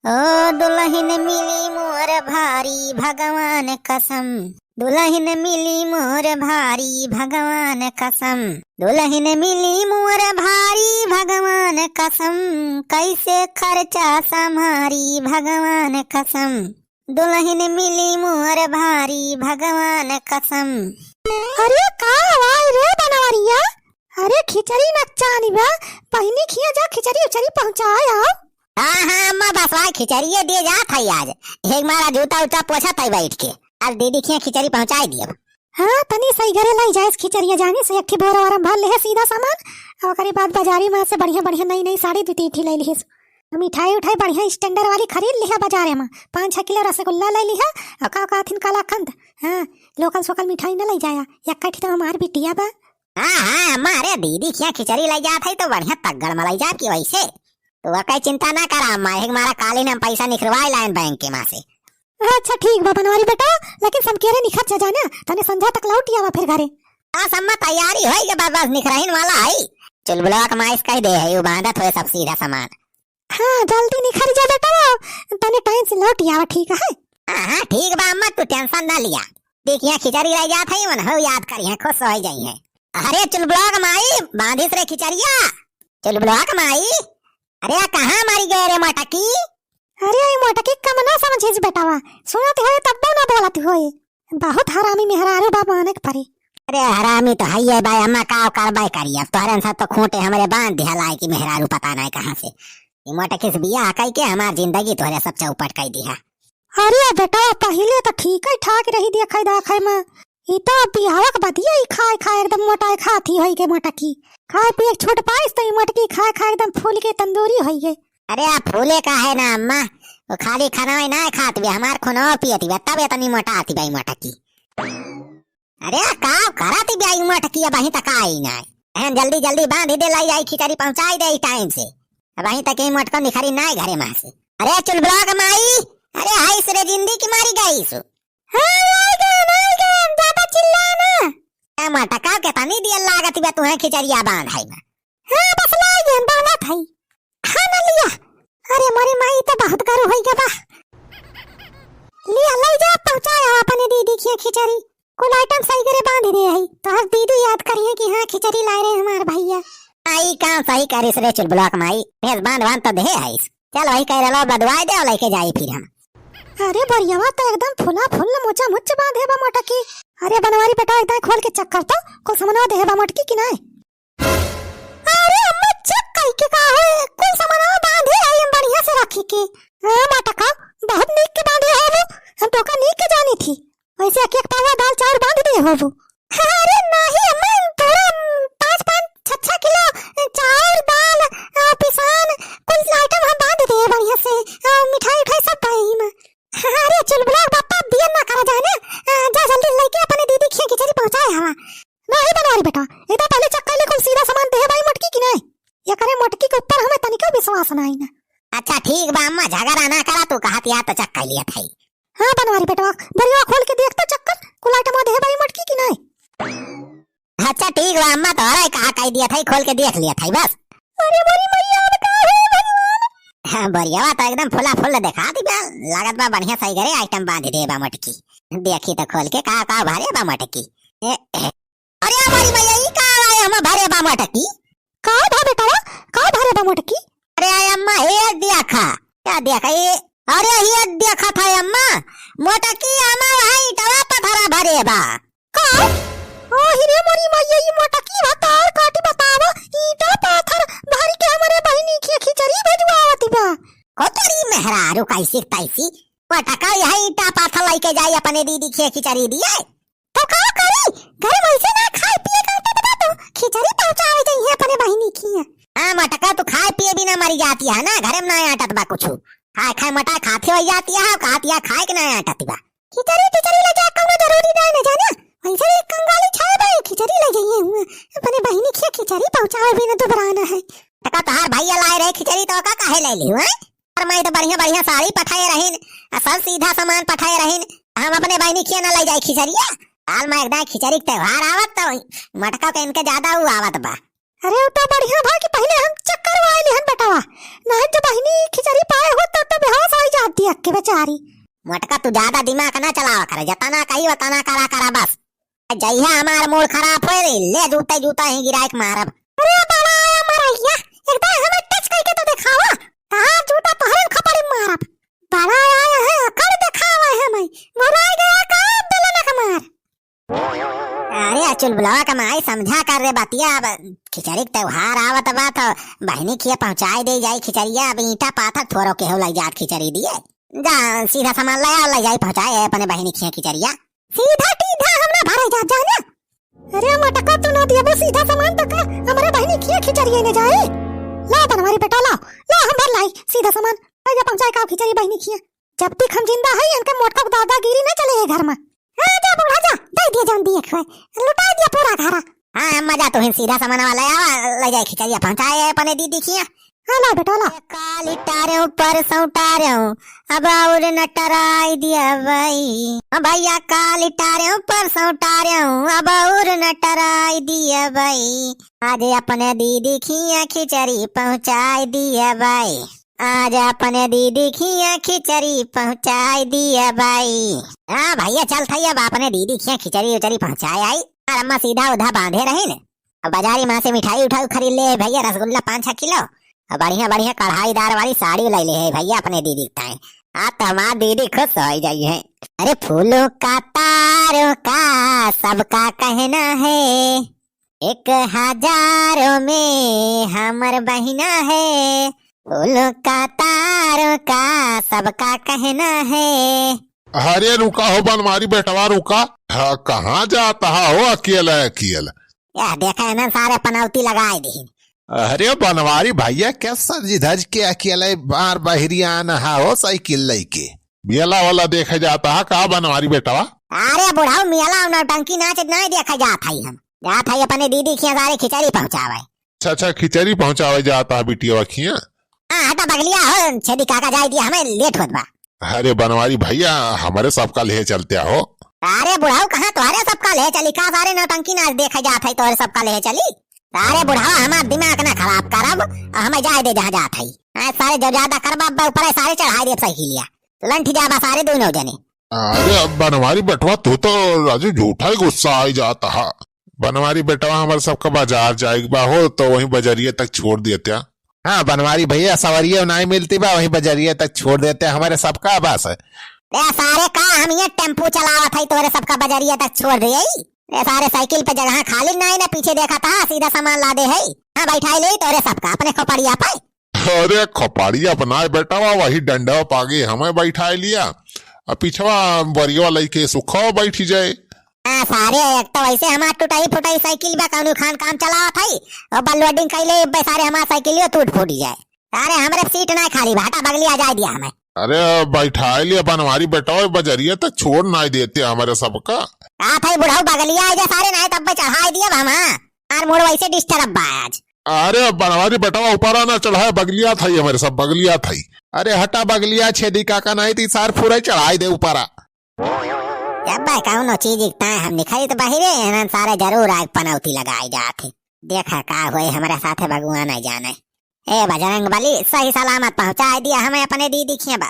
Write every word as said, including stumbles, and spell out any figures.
ओ दुलहिन मिली मोर भारी भगवान कसम, दुलहिन मिली मोर भारी भगवान कसम, दुलहिन मिली मोर भारी भगवान कसम, कैसे खर्चा सम्हारी भगवान कसम, दुलहिन मिली मोर भारी भगवान कसम। अरे का आवाज रे बनवरिया? अरे खिचड़ी नचानी बा, बहिनी खिया जा खिचड़ी उचड़ी पहुँचाए आओ। हाँ, हाँ, अम्मा, बस वही खिचड़िए दिए जात है आज। एक मारा जूता उता पोछत है बैठ के। आज दीदी खिया खिचड़ी पहुँचाए दियब। हाँ, तनी सही घरे लाई जाए खिचड़िया, जानी से एक ठे बोरा वारा भर ले है सीधा सामान, और ओकरे बाद बाजारी में से बढ़िया बढ़िया नई नई साड़ी दू तीन ठे ले लिहे। मिठाई उठाई बढ़िया standard वाली खरीद लिहा बाजारे में, पाँच छह किलो रसगुल्ला ले लिहा, और का कहथिन कलाकंद, हाँ, local सोकल मिठाई न ले जाया, एक ठे तो हमार बिटिया बा। हाँ, हाँ, अम्मा, अरे दीदी खिया खिचड़ी ले जात है तो बढ़िया तगड़ में ले जाब कि वैसे। तू ओकर चिंता ना करा अम्मा, एक मारा काली नाम पैसा निकलवाए लाइन बैंक के माँ से। अच्छा ठीक बा बनवारी बेटा, लेकिन समकेरे निखर जा जाना, तने संझा तक लौट आवा फिर घरे। बस अम्मा तैयारी होई के बस, बस निखरहिन वाला है। चुलबुलवा के माइस कह दे है, वो बांधत होए सब सीधा सामान। हाँ जल्दी निखर जा बेटा, तने time से लौट आवा, ठीक है? हाँ, हाँ, ठीक बा अम्मा, तू tension ना लिया। देखिया खिचड़ी रह जात है, उन्हें याद करिया, खुश हो जाई है। अरे चुलबुलवा के माई, बांधिस रे खिचड़िया। चुलबुलवा के माई, अरे कहाँ मारी गए रे मोटकी? अरे ई मोटकी कम ना समझिस बेटावा, सुनत होए तब्बो ना बोलत होए। बहुत हरामी मेहरारू बा माने के परी। अरे हरामी तो है ये भाई, अम्मा का करबे करी, अब तोहरे सब तो खूंटे हमरे बांध दिहा लाए कि मेहरारू पता नहीं कहाँ से। ई मोटकी से बियाह कई के हमार जिंदगी तोहरे सब चौपट कई दिहा। अरे बेटा पहिले तो ठीक है ठाक रही देखै दाखै में, ई तो बियाह के बदिया ई खाए खाए एकदम मोटाए खाती होई के मोटकी। खाए पिए के छूट पाइस तो ई मोटकी खाए खाए एकदम फूल के तंदूरी होई गए। अरे आ फूले का है ना अम्मा, वो खाली खाना ही ना खात बे, हमार खूनवा पियत बे, तब इतनी मोटा आती बे मोटकी। अरे का करत बे ई मोटकी, अबहीं तक आई ना। एहन जल्दी जल्दी बांध दे, लाई आई खिचड़ी पहुंचाई दे time से। अबहीं तक ई मोटको निखरी ना घरे में से। अरे चुलबुलवा के माई, अरे हाय रे जिंदी की मारी गई सु। हाँ, आई गए, आई गए, ज्यादा चिल्ला ना। ए मोटका के तनी दिया लागत बे तुहे खिचड़िया बांध है ना। हाँ, बस लाई गए, बांधत है। हाँ, ना लिया। अरे मोरी माई, तो बहुत गरु होई गया बा। लिया, ले जा, पहुंचाया अपने दीदी खिया खिचड़ी। कुल item सही करे बांध दे है, तो हर दीदी याद करिए कि हाँ, खिचड़ी लाए रहे हमार भैया। आई काम सही करिस रे चुलबुलवा के माई, भेज बांध बांध तो दे है। चल वही कह रहा, बदवाए दे और लेके जाई फिर हम। अरे बरियावा तो एकदम फुला फुल मोचा मुच बांधे बा मोटकी। अरे बनवारी बेटा एकदम खोल के check कर तो, कुल समनवा देहे बा मोटकी कि नाय? अरे अम्मा check कई के का होए, कुल समनवा बांधे आई हम बढ़िया से रखी के। हाँ मोटका, बहुत नीक के बांधे हो वो, हम तो का नीक के जानी थी। वैसे एक एक पावा दाल चाउर बांध दे होबू। अरे नाही अम्मा, थोड़ा, उम, पाँच पाँच छह छह किलो, अ, चाउर, दाल, अ, पिसान, कुल item हम बांध दे बढ़िया से, अ, मिठाई उठाई सब बा यही में। अरे चुलबुला बापा, बियन ना करा जाए ना, अ, जा जल्दी लेके अपने दीदी खिया खिचड़ी पहुंचाए हवा। नाही बनवारी बेटा, एकदम पहले check कर ले कुल सीधा सामान देहे बाई मोटकी कि नाही। ये करे मोटकी के ऊपर हमें तनिको विश्वास नाही ना। अच्छा ठीक बा अम्मा, झगड़ा ना करा, तू कहत या तो check कर लिया था। हाँ बनवारी बेटवा, बरिया खोल के देख तो चक्कर, कुल item देहे बाई मोटकी कि नाही? अच्छा ठीक बा अम्मा, तोहरा का कह दिया था, खोल के देख लिया था बस। अरे मोरी मैया, अब का है भगवान? हाँ, बरियावा तो एकदम फुला फुल देखा दी बा, लागत बा बढ़िया सही करे item बांध दे बा मोटकी। देखी तो खोल के का का भरे बा मोटकी। ए, ए, अरे हमारी मैया, ई का आए हम भरे बा मोटकी? का भा बेटवा, का भरे बा मोटकी? अरे आए अम्मा, हे देखा, का देखा ये? अरे ये देखा था अम्मा, मोटकी हमार है ईटवा पथरा भरे बा। का? ओ हिरे मोरी मैया, ई मोटकी भतार काटी बतावा, ईटा पाथर भर के हमरे बहिनी के खिचड़ी भेजवावत बा। हो तोरी मेहरारू कैसी तैसी, मोटका यह ईटा पाथर लेके जाई अपने दीदी के खिचड़ी दिए। तो का करी? घर में ऐसे ना खाए पिए का तो बता दो, खिचड़ी पहुंचावे जाइए अपने बहिनी की। हाँ मोटका, तू खाए पिए बिना मरी जाती है ना, घर में ना आटत बा कुछ। खाए खाए मोटा खाती हो जाती है, खाती है खाए के ना आटत बा। खिचड़ी टिचड़ी ले जा, कौनो जरूरी ना है ना जाना। वैसे भी कंगाली छाए बा, खिचड़ी ले जाइए हुआ। अपने बहिनी की खिचड़ी पहुंचावे बिना दुबराना है। टका तोहार भैया लाए रहे खिचड़ी तो का काहे ले लियो, हैं? और मैं तो बढ़िया बढ़िया साड़ी पठाए रहीन, आ सब सीधा सामान पठाए रहीन। हम अपने बहिनी खिया ना ले जाए खिचड़िया। हाल में एकदम खिचड़ी के त्योहार आवत तो मोटका के इनके ज्यादा उ आवत बा। अरे उ तो बढ़िया भा कि पहिले हम check करवाए लिहन बेटवा। नहीं जब बहिनी खिचड़ी पाए हो तब तो बेहोश हो यक्के बेचारी। मोटका, तू ज्यादा दिमाग ना चलावा करे, जतना कही वतना करा करा बस। जइहा हमार मूड खराब होए रही, ले जूते जूता ही गिराए के मारब। अरे बड़ा आया मरैया, एकदम हमें टच करके तो दिखावा। कहाँ जूता तोहरे खपड़ी मारब। बड़ा आया है, अकड़ दिखावा है हमें। भुला गया का बेलना के मार। अरे चुलबुलवा का माई, समझा कर रे बतिया। अब खिचड़ी के त्योहार आवत बा तो बहिनी खिया पहुँचाए दे जाई खिचड़िया। अब ईंटा पाथर थोरो केहू लग जात खिचड़ी दिए। जा सीधा सामान ले आओ, ले जाई पहुँचाए अपने बहिनी खिया खिचड़िया। सीधा टीधा हम ना भरे जात जाने। अरे मोटका, तू ना दियबो सीधा सामान तो का हमरे बहिनी खिया खिचड़िया ने जाए? ला बनवारी बेटा, ला, ला हम भर लाई सीधा सामान। ले जा पहुँचाए का खिचड़ी बहिनी खिया। जब तक हम जिंदा हई, इनके मोटका के दादागिरी ना चले ये घर में। हाँ, जा बूढ़ा जा, दे दिए जौन दिए खुए, लुटा दिया पूरा घरा। हाँ, अम्मा जा, तू ही सीधा सामान वाला आवा, ले जाए खिचड़िया पहुँचाए अपने दीदी खिया। हाँ, ला बेटा, ला। काल टारेऊ, परसों टारेऊ, अब और न टराई दिया बाई। हाँ भैया, काल टारेऊ, परसों टारेऊ, अब और न टराई दिया बाई। आज अपने दीदी खिया खिचड़ी पहुँचाई दिया बाई। आज अपने दीदी खिया खिचड़ी पहुँचाई दिया बाई। हाँ भैया, चल थई, अब अपने दीदी खिया खिचड़ी उचड़ी पहुँचाए आई। और अम्मा सीधा उधा बांधे रही न, अब बाजारी माँ से मिठाई उठाई खरीद ले है भैया, रसगुल्ला पाँच छः किलो, और बढ़िया बढ़िया कढ़ाईदार वाली साड़ी ले ले है भैया अपने दीदी के ताई। आज तो हमार दीदी खुश हो जाई है। अरे फूलों का तारों का सबका कहना है, एक हजारों में हमर बहिना है, फूलों का तारों का सबका कहना है। अरे रुका हो बनवारी बेटवा, रुका। हाँ, कहाँ जात हा हो अकेला अकेला? यह देखा है ना, सारे पनौती लगाए दीन। अरे बनवारी भैया, क्या सज धज के अकेले बार बहरिया आना हा हो साइकिल लेके? मेला वाला देखे जात हा का बनवारी बेटवा? अरे बुढ़ऊ, मेला और नौटंकी नाच नहीं देखे जात हई हम। जात हई अपने दीदी खिया सारे खिचड़ी पहुँचावे। अच्छा, अच्छा, खिचड़ी पहुँचावे जात हा बिटिया खिया। हाँ, हटा बगलिया हो, छेदी काका जाए दिया, हमें लेट होत बा। अरे बनवारी भैया, हमारे सबका ले चलते हो। अरे बुढ़ऊ, कहाँ तोहरे सबका ले चली? का सारे नौटंकी नाच देखे जात हई, तोहरे सबका ले चली? अरे बुढ़ऊ, हमार दिमाग ना खराब करब, हमें जाए दे जहाँ जात हई। हाँ, सारे जो ज्यादा करबा, अब्बे ऊपर सारे चढ़ाई देब साइकिलिया, लंठ जाबा सारे दोनों जने। अरे अब बनवारी बेटवा, तू तो राजू झूठा ही गुस्सा आई जात हा। बनवारी बेटवा, हमारे सबका बाजार जाए के बा हो, तो वहीं बजरिया तक छोड़ देते। हाँ बनवारी भैया, सवरिया नाई मिलती बा, वहीं बजरिया तक छोड़ देते हमारे सबका बस। ए सारे, का हम ये टेम्पू चलावत हई, तोरे सबका बजरिया तक छोड़ दे? ए सारे, साइकिल पे जगह खाली नाई ना, पीछे देखा था, सीधा सामान लादे है। हाँ, बैठाई ले तोरे सबका अपने खोपड़िया पे। अरे खोपड़िया अपना बेटवा, वही डंडवा पागे हमें बैठाई लिया, अब पिछवा बरियवा लइके सुखवा बैठी जाए। हाँ सारे, एक तो वैसे हमार टुटाई फुटाई साइकिल बा, कौनो खान काम चलावत हई, और बल लोडिंग कैले बे सारे, हमार साइकिलियो टूट फूट जाए। अरे हमरे सीट ना खाली बा, हटा बगलिया जाए दिया हमें। अरे बैठाई लिया बनवारी बेटवा, बजरिया तक छोड़ ना देते हमारे सबका। का था बुढ़ऊ, बगलिया आ जा सारे, ना तब चढ़ाई दिया हम। हाँ, और मूड वैसे डिस्टर्ब बा आज। अरे बनवारी बेटवा, ऊपर ना चढ़ाए, बगलिया था ही हमारे सब, बगलिया था ही। अरे हटा बगलिया, छेदी काका नहीं ती सार पूरा चढ़ाई दे ऊपरा। जब भाई कौनो चीज इकता है हम निखरी तो बहिरे, एनन सारे जरूर आग पनौती लगाई जात है। देखा का होए, हमारे साथे भगवान नहीं जाने। ए बजरंग बली, सही सलामत पहुँचाए दिया हमें अपने दीदी खिया बस।